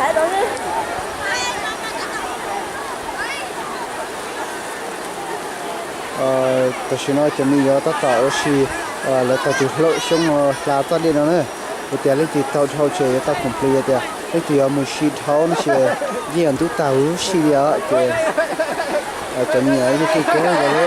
Tam sim no cov me nyuam tab tom ua si, lawv tau tus hlaub xyoob no hla txoj dej no na. Kuv tias leej twg tau dhau ces yuav tau complete, tias leej twg yuav mus si dhau no ces yeej yuav ntub tag huv si li os. Ces cov me nyuam yeej keej kawg nkaus li.